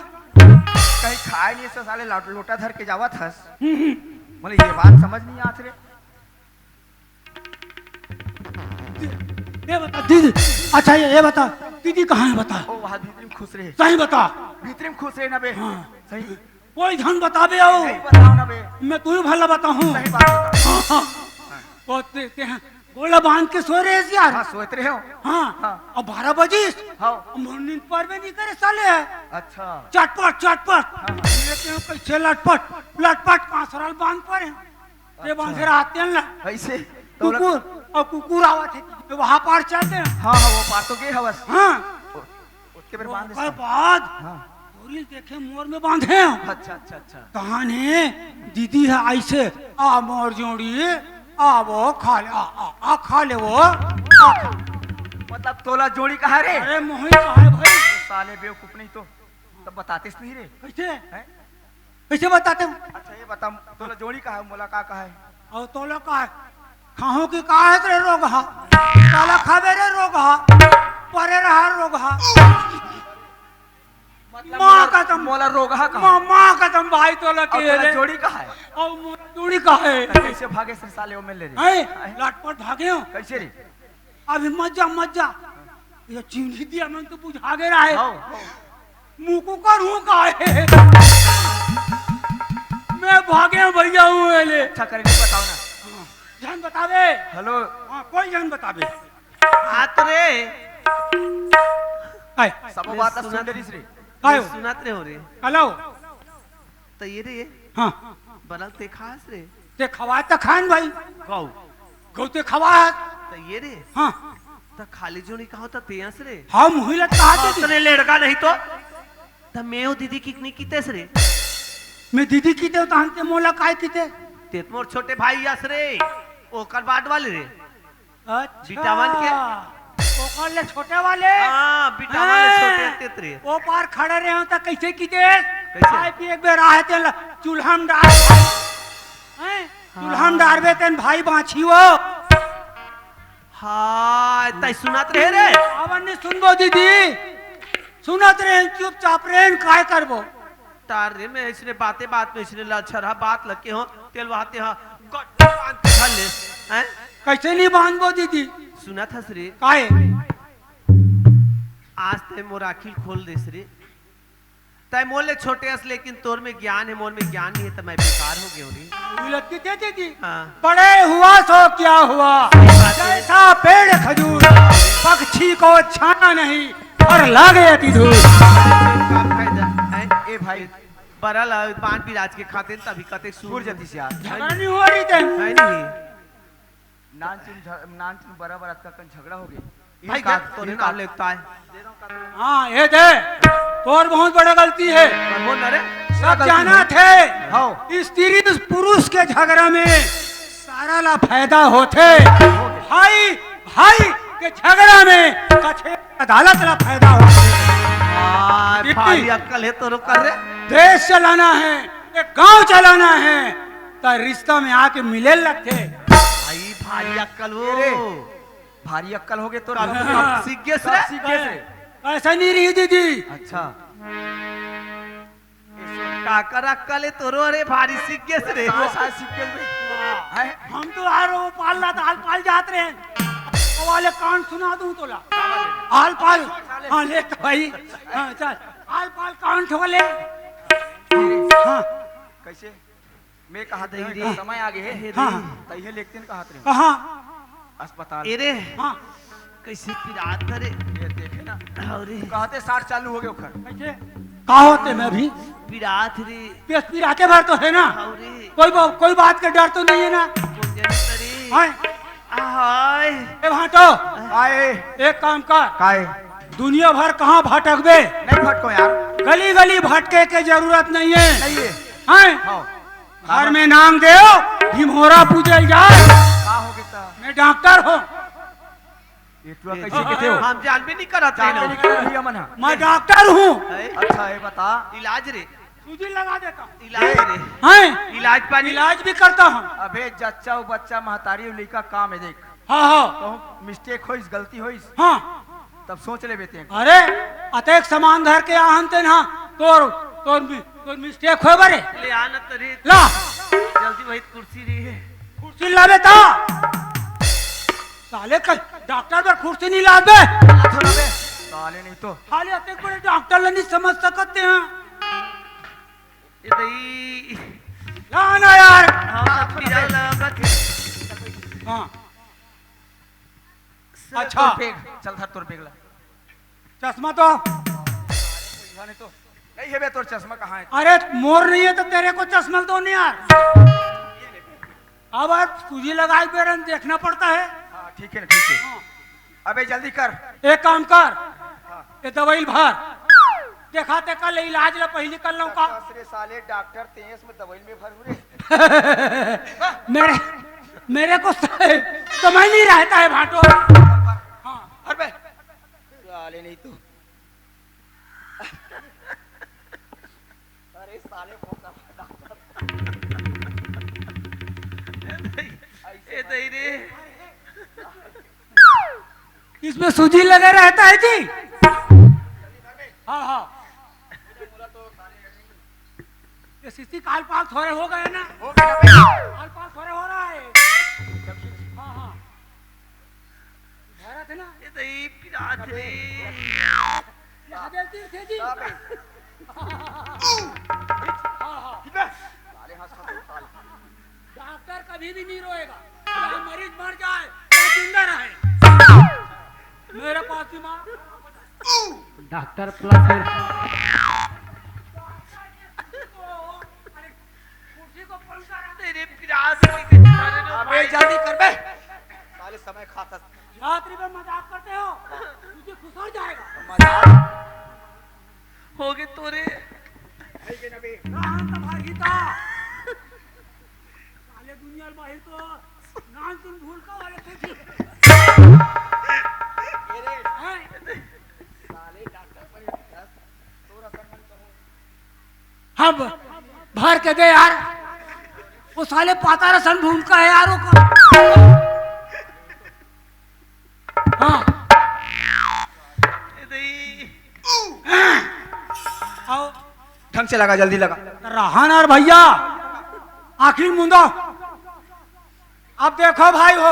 कहीं खाय नहीं से साले, लो-, लोटा धर के जावत हस। हम्म, हम्म। बोले, ये बात समझ नहीं आत रे। ये बता दीदी, अच्छा ये, ये बता, दीदी कहाँ है बता? ओ, वहाँ भीतरी में खुश रहे। सही बता। भीतरी में खुश रहे ना बे। हाँ। सही। कोई झन बताबे आओ। नहीं बताओ ना बे। मैं तू ही भला बताहूँ। सही बात बता। हाँ, हाँ। वो ते, ते हैं, गोला बांध के सो रहे हैं यार। हाँ, सोत रहे हो। हाँ। हाँ। अब बारह बजिस। हाँ। अब मोर नींद परबे नहीं करे साले है। अच्छा। चटपट, चटपट। हाँ, हाँ। मैं कहूँ कैसे लटपट, लटपट कांसरल बांध परे। ये अच्छा। बांध से रहते हैं ना। कैसे? तो लग- कुकुर, और कुकुर आवत है, वहाँ पार चलते हैं। हाँ, हाँ, वो पार तो गए हवस। हाँ। उसके फिर बांध ओकर इसका। बाद हाँ। गोरिल देखे मोर में बांधे हैं। अच्छा, अच्छा, अच्छा। तहाने दीदी है ऐसे, "आ मोर जोड़ी, आ वो खा ले, आ, आ, आ खा ले वो, आ खा।" मतलब तोला जोड़ी कहा रे? अरे मोही कहा है भाई। साले बेवकूफ नहीं तो, तब बताते नहीं रे। कैसे? हैं? कैसे बताते हैं? अच्छा, ये बता, तोला जोड़ी का है, मोला का, का है? और तोला का है? खाहूं की का है रे रोगहा? काला खाबे रे रोगहा? परे रहा रोगहा। मतलब माँ मोला, कसम। मोला रोगहा का माँ, है? माँ कसम भाई तोला और के तोला रे। जोड़ी का है? और मोला जोड़ी का है? कैसे भागे से साले वो मिल ले रे? हैं? हैं? लटपट भागे हो? कैसे रे? अभी मत जा, मत जा। ये चिन्ही दिया मन तो बुझा गे रहा है। हाँ, हाँ। मुकु कर हूँ का है। मैं भागे हूँ भैया हूँ ले। अच्छा करे, नहीं बताओ ना। हाँ, जान बतावे। हेलो। हाँ, कोई जान बतावे। हाथ रे। आए। सब बात सुनत सुन डरिस रे। कायो? सुनत रे हो रे। हेलो। त ये रे, हाँ। बरल ते खास रे। ते खवाय त खान भाई। गौ। गौ ते खवाय। त ये रे। हाँ। त खाली जोड़ी कहो त तेयस रे। हाँ, मुही लत कहा थे। तने लड़का नहीं तो। त मैं ओ दीदी की नहीं कितेस रे। मैं दीदी किते हो, तहन ते मोला काय किते? ते त मोर छोटे भाई यस रे। ओकर बाद वाले रे। अच्छा। बिटावन के? ओकर ले छोटे वाले? हाँ, बिटावन ले हाँ। छोटे तेतरे। ओ पार खड़े रहे हो त कैसे की देस? कैसे? खाए पिए एक बेर आहे तेन ला चूल्हा में डार। हैं? हाँ। चूल्हा में डारबे तेन भाई बाँची वो। हाय, तै सुनत रहे रे? आवन नहीं सुनबो दीदी। सुनत रहे, चुपचाप रहे, काय करबो? तार रे, मैं इसने बाते बात में इसने लछरहा बात लगे हो, तेल वहाते हा, गट बांध के धर ले, हैं? कैसे नहीं बांधबो दीदी? सुनत हस रे? काहे? आज ते मोर आँखी ल खोल देस रे। तै मोर ले छोटे हस, लेकिन तोर में ज्ञान है, मोर में ज्ञान नहीं है, त मैं बेकार हो गयो रे। तू लड़की दे दीदी। हाँ। बड़े हुआ सो क्या हुआ, सही बात है। जैसा पेड़ खजूर, पक्षी को छाना नहीं, और लागे अति दूर। का फायदा है? ए भाई, बरल बांध बिराज के खाते तभी कते सूर सूर जतिस यार। झगड़ा नहीं हो रही थे। है नहीं। नानचुन झ-, नानचुन बराबर अतका कन झगड़ा हो गए। भाई, ये का, का, तोरे ये नाम का? लेता है। हाँ, ये दे, तोर बहुत बड़ा गलती है। पर वो न रे, सब गलती जाना है। थे, हाँ। स्त्री पुरुष के झगड़ा में सारा ला फायदा होथे। भाई, भाई के झगड़ा में कथे अदालत ला फायदा होथे। आ, ये भारी अक्कल है तो रुक कर रे। देश चलाना है, एक गांव चलाना है, तो रिश्ता में आके मिले लगथे। भाई, भारी अक्कल हो। अरे, भारी अक्कल हो गए तो कब, कब सीख गए से? कब सीख गए से? ऐसा नहीं रही दीदी। अच्छा। काकर अक्कल है तोरो, अरे भारी सीख गेस रे। कहाँ से सीख गेस बे? हैं? हम तो यार वो पाल रहा था, आल पाल जात रहे हैं। वो वाले कांड सुना दूं तोला। आल पाल। हाँ, ले तो भाई। हाँ, चल। आल पाल कांड वाले। हाँ। कैसे? मैं कहा दे रे। समय आ गए है। हाँ। तैहे लेखते न कहा रे। कहाँ? अस्पताल। ए रे। हाँ। कैसे पिरात रे? ये देखे ना। अरे। कहते साठ चालू हो गए ओखर। कैसे? का होते मैं भी? पिरात रे। बस पिराते भर तो है ना? अरे। कोई बा-, कोई बात का डर तो नहीं है ना? कोई डर नहीं रे। हाँ। हाय। ए भाटो। आए। एक काम कर। काय? दुनिया भर कहाँ भटकबे? नहीं भटको यार। गली गली भटके के जरूरत नहीं है। नहीं है। हैं? हाँ। घर में नांग देव, ढिमोरा पूजल जाए। का हो गया? मैं डॉक्टर हूँ। ये तू कैसे कहते हो? हम जान भी नहीं करत जानबे नहीं करत भैया मन ह। मैं डॉक्टर हूँ। है? अच्छा, ये बता। इलाज रे। सूजी लगा देता हूँ। इलाज रे। हैं? इलाज पानी। इलाज भी करता हूँ। अबे जच्चा उ बच्चा महतारी उ लइका काम है देख। हाँ, हाँ। कहूँ मिस्टेक होइस, गलती होइस, हाँ। तब सोच लेबे तें। अरे, अतेक सामान धर के आहन तेन, हाँ, तोर, तोर मि-, तोर मिस्टेक होय बरे। ले आ ना तरी। ला। जल्दी वही कुर्सी रही है। कुर्सी लाबे ता। साले कल डॉक्टर बर कुर्सी नहीं लाबे। आ थोड़ा बे। साले नहीं तो। खाली अतेक बड़े डॉक्टर ला नहीं समझ सकते हैं। ए दई। ला ना यार। हाँ, पीरा लागत हे। हाँ। अच्छा। तोर बैग, चल धर तोर बैग ला। चश्मा तो? नहीं तो। नहीं है बे, तोर चश्मा कहाँ है? अरे, मोर नहीं है तो तेरे को चश्मा दो नहीं यार। अब आप सूजी लगाए बेरन देखना पड़ता है। हाँ, ठीक है ना, ठीक है। हाँ। अबे जल्दी कर। एक काम कर, हाँ। ये दवाई भर। देखा ते कल इलाज ला पहली कर लूँ का। दस रे साले डॉक्टर तेईस में दवाई में भर रे। मेरे, मेरे को समय नहीं रहता है भाटो। हाँ। अरे बे, साले नहीं तू। अरे साले, ए दई रे। इसमें सूजी लगा रहता है जी। हाँ, हाँ। ये सीसी काल पाल थोड़े हो गए ना। हो गया बे। काल पाल थोड़े हो रहा है। हाँ, हाँ। भारत है ना? ए दई पीरा थे। यहाँ गलती थे जी। हाँ बे। हाँ, हाँ। साले हाँ, सब साले। डॉक्टर कभी भी नहीं रोएगा, चाहे मरीज मर जाए, चाहे जिंदा रहे। मेरे पास दिमाग। डॉक्टर प्लस है। अरे, कुर्सी को पंखा रख। तेरे पिराज में किसी तरह अबे भाई। जल्दी कर बे। साले समय खाता। रात्रि में मजाक करते हो, मुझे खुसर जाएगा। मजाक। होगे तोरे। है के ना बे? राम तो भाई था। साले दुनिया में ही तो नाम तुम भूल का वाले थे जी। ये रे। हैं? साले डॉक्टर पर ही था। तोरा सब मन कहो। हाँ, ब-, भर के दे यार। वो साले पातार असन भूल का है यार, वो को-, हाँ। ए दई। आओ। ढंग से लगा, जल्दी लगा। रहा ना यार भैया, आँखी ल मूंदो। अब देखो भाई हो,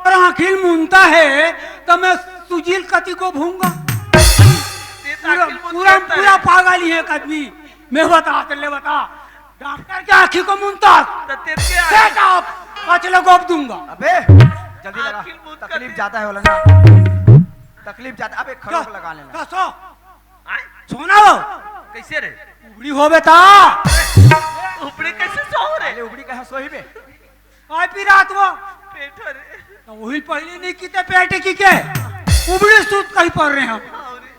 अगर आँखी ल मूंदता है तो मैं सुजील कति को भूंगा। ये तो पूरा, आँखी ल मूंद पूरा, करता पूरा है। पागल ही है एक आदमी। मैं बता, चल ले बता। डॉक्टर के आँखी को मूंदता। तो तेरे के आँखी सेट अप, कचले गोप दूंगा। अबे, जल्दी लगा। आँखी मूंद कर तकलीफ दे। ज्यादा है बोला ना। तकलीफ ज्यादा। अबे, खरोंच क्या? लगा लेना। क्या सो? आय? सोना हो? कैसे रे? उबड़ी हो बेटा। उबड़ी कैसे सो रे? अरे, उबड़ी कहाँ सोई बे? काय पी रात वो? पेट रे। तो वही पहले नहीं कीते पेट की के। उबड़ी सूत कहीं पड़ रहे हैं। हाँ रे।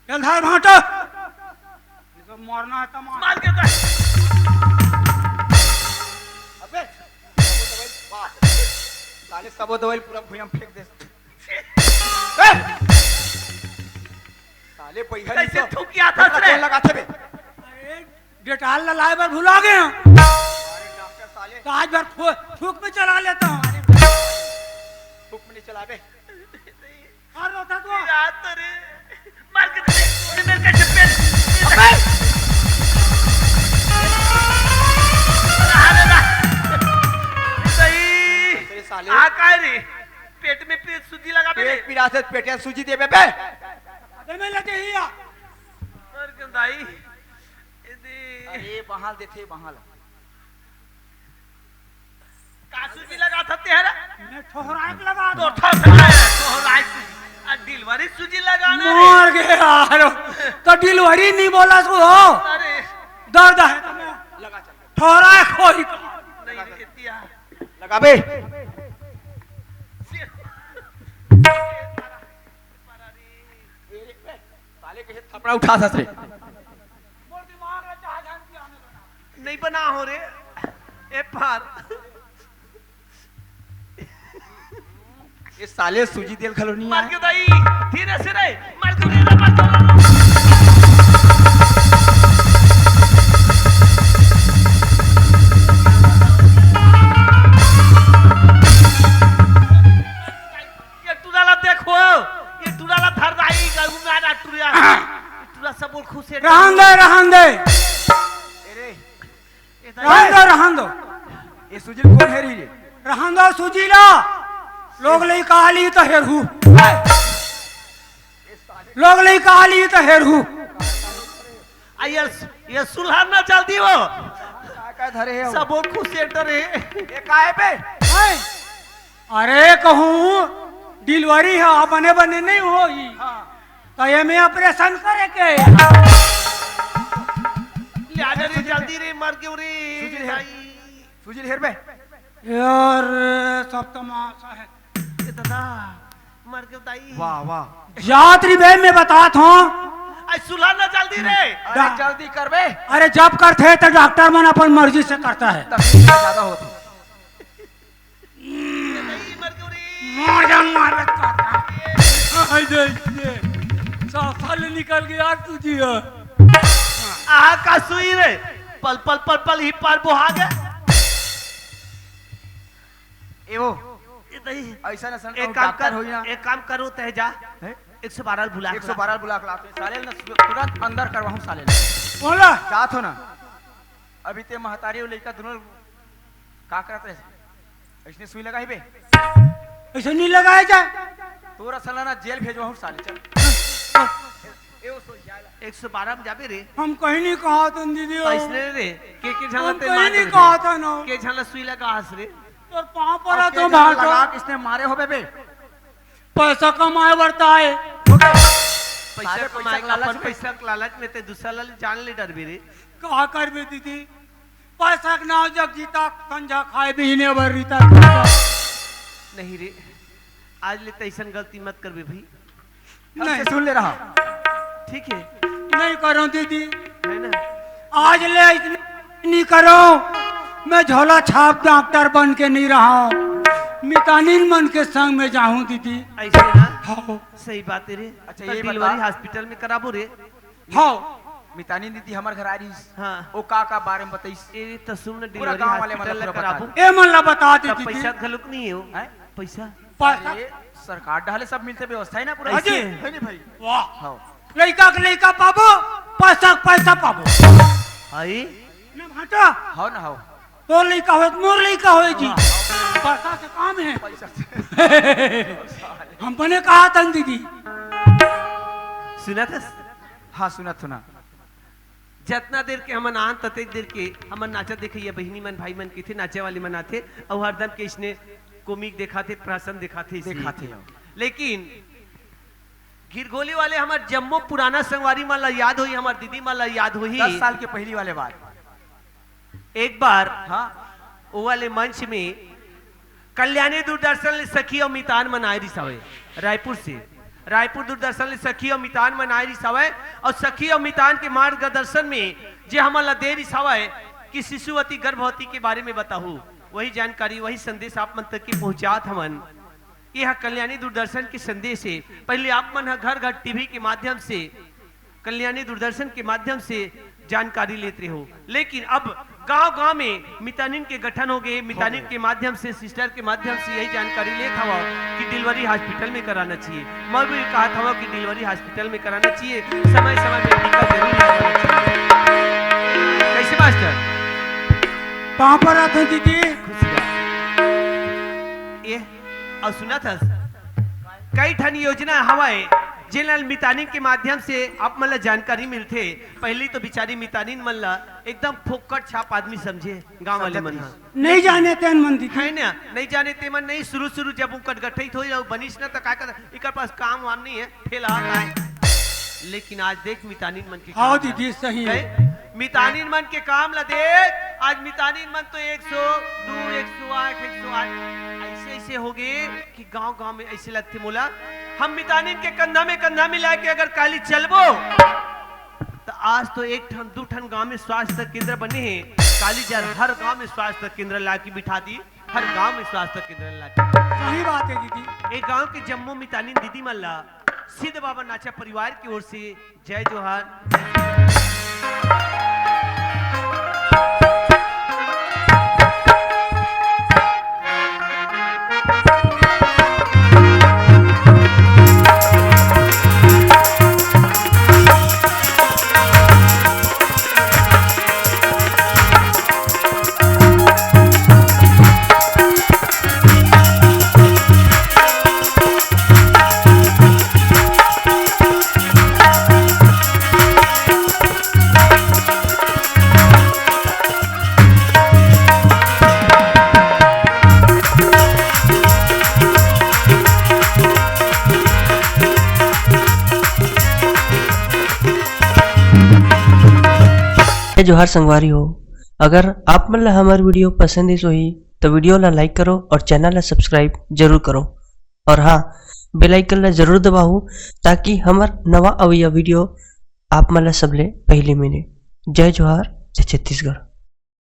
चल धार भाटो। ये सब मरना है तमाम। मार के दे। अबे, साले सबो दवाई पूरा भुइयां फेंक दे। ए! साले पहिया कैसे नहीं तो थूक किया था तेरा उसने? कौन लगाते बे? अरे, डेटाल ला लाए बर भुला गए हम। अरे डॉक्टर साले। तो आज भर फू-, फूक में चला लेता हूँ। फूक में नहीं चलाबे। और रोता तो। रात रे। मार के दे। मेरे कैसे पेट। अबे! अरे ना। सही। अरे साले। आ काय रे? पेट में पे-, सूजी लगाबे रे। पेट पीरा से पेट में सूजी देबे बे। अबे मैं लगे ही आ। मर के दाई। ए दे। अरे बहाल देथे, बहाल। का सूजी लगाथा तेहरा? मैं ठोहराए के लगा तो दो। ठोहराए, ठोहराए। आ डिलीवरी सूजी लगाना रे। मर गया यार। तो डिलीवरी नहीं बोला सो हो। अरे। दर्द है तो मैं लगा चल। ठोहराए खोई। नहीं देतिया। लगाबे। साले के थपड़ा उठा ससरे। नहीं बना हो रे। ए पार। ये साले सूजी तेल घलो नहीं मार आए। के दाई, धीरे से रे, मार के रे, मार के रे। ओ, ये टूरा ला धर दाई, गऊ में आ टूरा। ये टूरा सब बोल खुश हे। रहन दे, रहन दे। अरे, ये रहन दे, रहन दो। ये सुजिल कोन हे रे? रहन दो सुजिला। लोग लइका आली त हेरहू। लोग लइका आली त हेरहू। आ ये, ये सुलहन ना चलती हो। का का धरे हे हो? सब बोल खुश सेंटर हे। ये का हे बे? हैं? अरे कहूँ डिलीवरी हे, बने बने नहीं होई। हाँ। त एमे ऑपरेशन करे के। ले आ जा रे, जल्दी रे, मर के रे। सुजिल हेर। दाई। सुजिल हेर बे। यार, सब तमाशा हे। ए दादा, मर के दाई। वाह, वाह। जात री बे, मैं बतात हूँ। आई सुलह ना जल्दी रे। अरे, डा- जल्दी कर बे। अरे, जब करथे त डॉक्टर मन अपन मर्जी से करता हे। तकलीफ ज्यादा होत हे। ए दाई, मर के रे। मार जा, मार बे, काका। आई दे, दे। सा-, साले निकल गया यार, तुझी है। आ का सुई रे? पल, पल, पल, पल ही पार बोहा गया। ए वो, ए दाई, ऐसा ना सन एक कहूँ काम डॉक्टर कर, होई ना। एक काम करो, तय जा, हैं? एक सौ बारह बुला के एक सौ बारह बुला के लाते हैं। साले ना तुरंत अंदर करवाहूँ साले ला। बोला। जात हो ना। अभी ते महतारी अउ लइका दोनों का करत रहे? ऐसने सुई लगाई बे? ऐसे नहीं लगाया जाए। तोरा साला ना जेल भेजवाहूँ साले, चल। ए वो सुई, जा ला। एक सौ बारह में जाबे रे। हम कहीं नहीं कहा था दीदी। तो ऐसने रे, के, के झन ला हम ते कहीं मार नहीं देबे। कहा था ना। के झन ला सुई लगा हस रे। तोर पाँव पर अब तो के झन ला भाटो। लगा के इसने मारे होबे बे। पैसा कमाए बर त आए। पैसा सारे पैसा कमाए के का लालच अपन में। पैसा के लालच में ते दूसरा ला जान ले डरबे रे। का करबे दीदी? पैसा के नाव जग जीता, संझा खाए बिहने भर रीता। नहीं रे, आज ले तैसन गलती मत करबे भाई। नहीं। हमसे सुन ले रहा। ठीक है। नहीं करो दीदी। है ना? आज ले इतनी नहीं करो। मैं झोला छाप डॉक्टर बन के नहीं रहा हूँ। मितानिन मन के संग में जाहूँ दीदी। ऐसे ना? हाँ। सही बात है रे। अच्छा, तो ये डिलीवरी बता। हॉस्पिटल में कराबो रे। हाँ। मितानिन दीदी हमर घर आ रही। हाँ। वो का का बारे में बताइस? ए, तो सुन ना, पूरा डिलीवरी गांव वाले हॉस्पिटल मतलब ला पूरा बता कराबो। दे। ए मन ला बता दे तब दीदी। पैसा घलुक नहीं है वो। हैं? पैसा? पैसा? अरे, सरकार डहाले सब मिलते व्यवस्था है ना पूरा। हाँ जी। ऐसे? है नहीं भाई? वाह। हाँ। लइका के लइका पाबो, पैसा के पैसा पाबो। आई? ना भाटा। हाँ ना, हाँ। तोर लइका होए, मोर लइका होए जी। वाह। पैसा से काम है। पैसा से। हम बने कहा था दीदी। सुनत हस? हाँ, सुनत हूँ ना। जतना देर के हमन आन, ततेक देर के हमन नाचा देखइया बहिनी मन, भाई मन कथे, नाचे वाले मन आथे, अउ हरदम के इसने कॉमिक देखाथे, प्रहसन देखाथे, इसने। देखाथे। लेकिन घिरघोली वाले हमर जम्मो पुराना संगवारी मन ला याद होही, हमर दीदी मन ला याद होही। दस साल के पहिली वाले बात। एक बार हाँ। ओ वाले मंच में कल्याणी दूरदर्शन ले सखी अउ मितान मन आए रिहिस हवय रायपुर से। रायपुर दूरदर्शन ले सखी अउ मितान मन आए रिहिस हवय अउ सखी अउ मितान के मार्गदर्शन में जे हमन ला दे रिहिस हवय कि शिशुवती गर्भवती के बारे में बताहू, वही जानकारी, वही संदेश आप मन तक के पहुंचात हवन। ये ह कल्याणी दूरदर्शन के संदेश हे। पहले आप मन ह घर घर टीवी के माध्यम से, कल्याणी दूरदर्शन के माध्यम से जानकारी लेत रहे हो, लेकिन अब गांव गांव में मितानिन के गठन हो गए। मितानिन के माध्यम से, सिस्टर के माध्यम से यही जानकारी लेत हवा कि डिलीवरी हॉस्पिटल में कराना चाहिए। मैं भी कहत हवा कि डिलीवरी हॉस्पिटल में कराना चाहिए, समय समय में टीका जरूर लगवाना चाहिए। कैसे मास्टर? पाँव परत हंव दीदी। खुश रह। ये अउ सुनत हस, कई ठन योजना हवय, जेन ल मितानिन के माध्यम से आप मन ल जानकारी मिलथे। पहिली तो बिचारी मितानिन मन ल एकदम फोकट छाप आदमी समझे गांव वाले मन ह। नहीं जाने तेन मन दीदी। है ना, नहीं जाने ते मन नहीं। शुरू शुरू जब उनकर गठित होई अउ बनिस ना, त काय कर, इकर पास काम वाम नहीं है, ठेला काय। लेकिन आज देख मितानिन मन के हाँ काम दीदी, है। सही है। गए? मितानिन मन के काम ला देख, आज मितानिन मन तो एक सौ दो, एक सौ आठ, एक सौ आठ, ऐसे ऐसे हो गए कि गांव गांव में ऐसे लगथे मोला। हम मितानिन के कंधा में कंधा मिला के अगर काली चलबो, तो आज तो एक ठन, दू ठन गांव में स्वास्थ्य केंद्र बने हे। काली जर हर गांव में स्वास्थ्य केंद्र ला के बिठा दी, हर गांव में स्वास्थ्य केंद्र ला के। सही बात है दीदी। एक गांव के जम्मो मितानिन दीदी मन ला सिद्ध बाबा नाचा परिवार की ओर से जय जोहार। जय जोहार संगवारी हो, अगर आप मन ला हमर video पसंद आइस होही, तो video ला like करो और channel ला subscribe जरूर करो। और हाँ, bell icon ला जरूर दबाओ, ताकि हमर नवा अवइया video आप मन ला सबले पहली मिले। जय जोहार, जय छत्तीसगढ़।